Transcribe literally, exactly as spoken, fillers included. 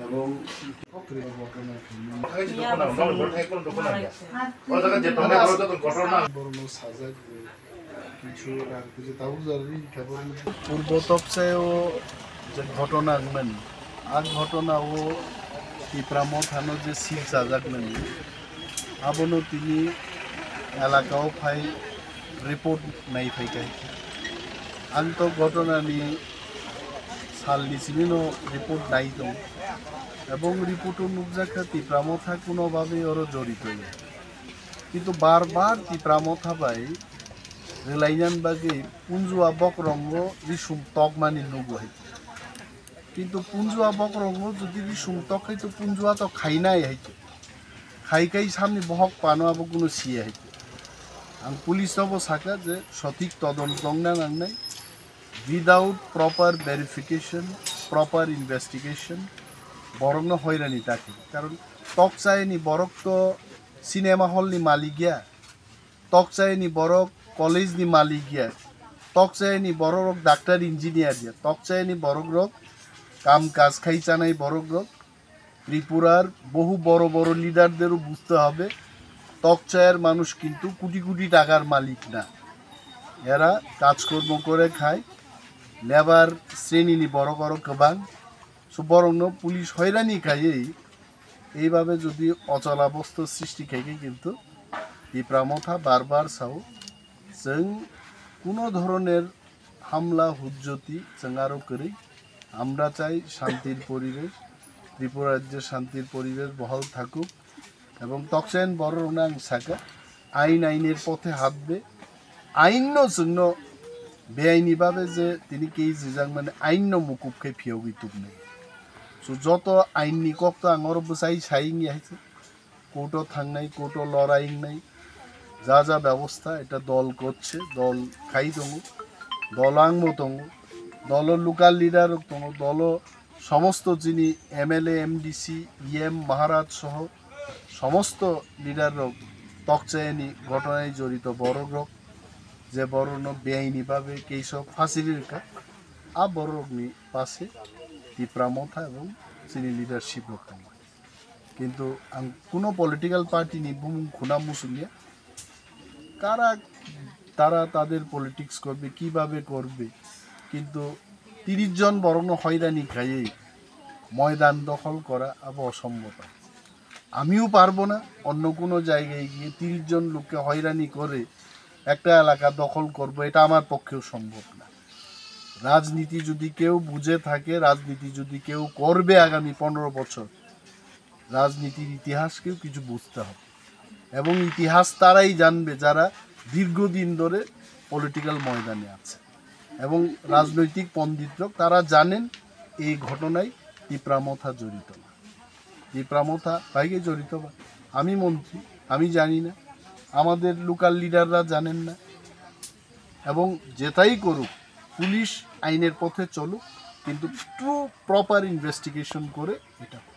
এবং ঘটনা ঘটনা। বড় সাজা কিছু রাখতে যে তাও জানি খবর। Purbo Tokchai o je ghotona wngmani, a ghotona o Tipra Mothano je sil chajakmani, abono tini elaka o phai report nai phai kha. Ang to ghotona ni sal ni simi no report nai tongo, ebong report o nukjak kha Tipra Motha kuno babe oro jorito ya. Kintu bar bar Tipra Motha bai rwlainani bagwi punjua bokorongo risum tokmani nugo hai. Kintu punjua bokorongo jodi risum tok hai to punjua to khainai hai to. Khai khai samni bohok pano abo kuno siya hai to. Ang police no bo saka je sothik todonto wngna nangnai. Without proper verification, proper investigation, borokno hoirani ta khe. Karon tokchayani borok to cinema hall ni malik ya, tokchayani borok college ni malik ya, tokchayani borok rok doctor engineer ya, tokchayani borok rok kam kaj khai chanai borok rok. Tripurar বহু বড় বড় লিডারদেরও বুঝতে হবে, টকচায়ের মানুষ কিন্তু কোটি কোটি টাকার মালিক না। এরা কাজকর্ম করে খায়, লেবার শ্রেণীনি বড় বড় গোবাং। So, borokno পুলিশ হয়রানি খাইয়েই এইভাবে যদি অচলাবস্থা সৃষ্টি খাইকে কিন্তু তিপ্রা মথা বারবার চাও, जों কোনো ধরনের হামলা হুজ্জতি চেঙ্গারো করি। আমরা চাই শান্তির পরিবেশ, ত্রিপুরা রাজ্যে শান্তির পরিবেশ বহাল থাকুক। এবং তকসেন বড় রোনাং সাকা আইন আইনের পথে হাঁটবে। আইন ন জন্য বেআইনি ভাবে যে তিনি কেই জিজাং মানে আইন ন মুকুব খে ফিয়োগি তুমনে। So যত আইন নি কক তো আঙর বসাই সাইং ইয়াইছে। কোর্টো থাংনাই, কোর্টো লড়াই নাই, যা যা ব্যবস্থা এটা দল করছে, দল খাই tongo, দল আংমো tongo, দল লোকাল লিডার tongo, দল সমস্ত যিনি এমএলএ, এমডিসি, ইএম, মহারাজ সহ সমস্ত লিডার তকচায়নি ঘটনায় জড়িত বড় রক যে বড় বেআইনি ভাবে কেইসব ফাঁসি রেখা আ বড় রকনি পাশে তিপ্রা মথা এবং চিনি লিডারশিপ রক tongo. কিন্তু আং কোনো পলিটিক্যাল পার্টি নি বুমুং খুনা মুসুলিয়া কারা তারা তাদের পলিটিক্স করবে, কিভাবে করবে, কিন্তু তিরিশ জন বরং হয়রানি খাইয়ে ময়দান দখল করা আবো অসম্ভব। আমিও পারবো না অন্য কোনো জায়গায় গিয়ে তিরিশ জন লোককে হয়রানি করে একটা এলাকা দখল করব, এটা আমার পক্ষেও সম্ভব না। রাজনীতি যদি কেউ বুঝে থাকে, রাজনীতি যদি কেউ করবে আগামী পনেরো বছর, রাজনীতির ইতিহাসকেও কিছু বুঝতে হবে। এবং ইতিহাস তারাই জানবে যারা দীর্ঘদিন ধরে পলিটিক্যাল ময়দানে আছে। এবং রাজনৈতিক পণ্ডিতরা তারা জানেন এই ঘটনায় তিপ্রা মথা জড়িত না। তিপ্রা মথা বাইকে জড়িত বা আমি মন্ত্রী, আমি জানি না, আমাদের লোকাল লিডাররা জানেন না। এবং যেটাই করুক, পুলিশ আইনের পথে চলুক, কিন্তু ট্রু প্রপার ইনভেস্টিগেশন করে এটা করুক।